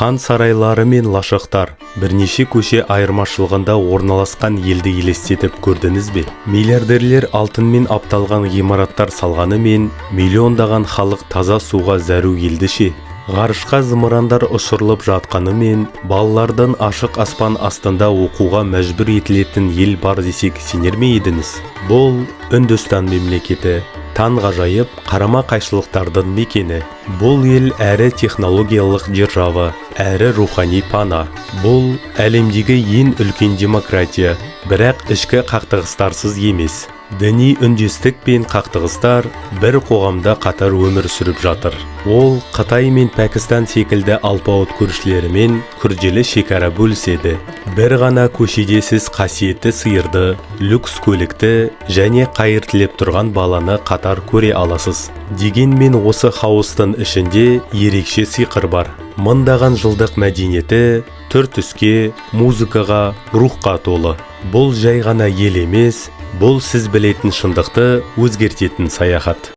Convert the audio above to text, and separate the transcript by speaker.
Speaker 1: Хан сарайлары мен лашықтар бірнеше көше айырмашылығында орналасқан елді елестетіп көрдіңіз бе? Миллиардерлер алтынмен апталған ғимараттар салғанымен, миллиондаған халық таза суға зәру елді ше? Ғарышқа зымырандар ұшырылып жатқанымен, балалардан ашық аспан астында оқуға мәжбүр етілетін ел бар десек, сенер ме едіңіз? Бұл Үндістан мемлекеті, таңғажайып қарама-қайшылықтардың мекені. Бұл ел әрі технологиялық держава, әрі рухани пана. Бұл әлемдегі ең үлкен демократия, бірақ ішкі қақтығыстарсыз емес. Діни үндестік пен қақтығыстар бір қоғамда қатар өмір сүріп жатыр. Ол Қытай мен Пәкістан секілді алпауыт көршілерімен күрделі шекара бөліседі. Бір ғана көшеде сіз қасиетті сиырды, люкс көлікті және қайыр тілеп тұрған баланы қатар көре аласыз. Дегенмен осы хаостың ішінде ерекше сиқыр бар. Мыңдаған жылдық мәдениеті түр-түске, музыкаға, рухқа толы. Бұл жай ғана ел емес, бұл сіз білетін шындықты өзгертетін саяхат.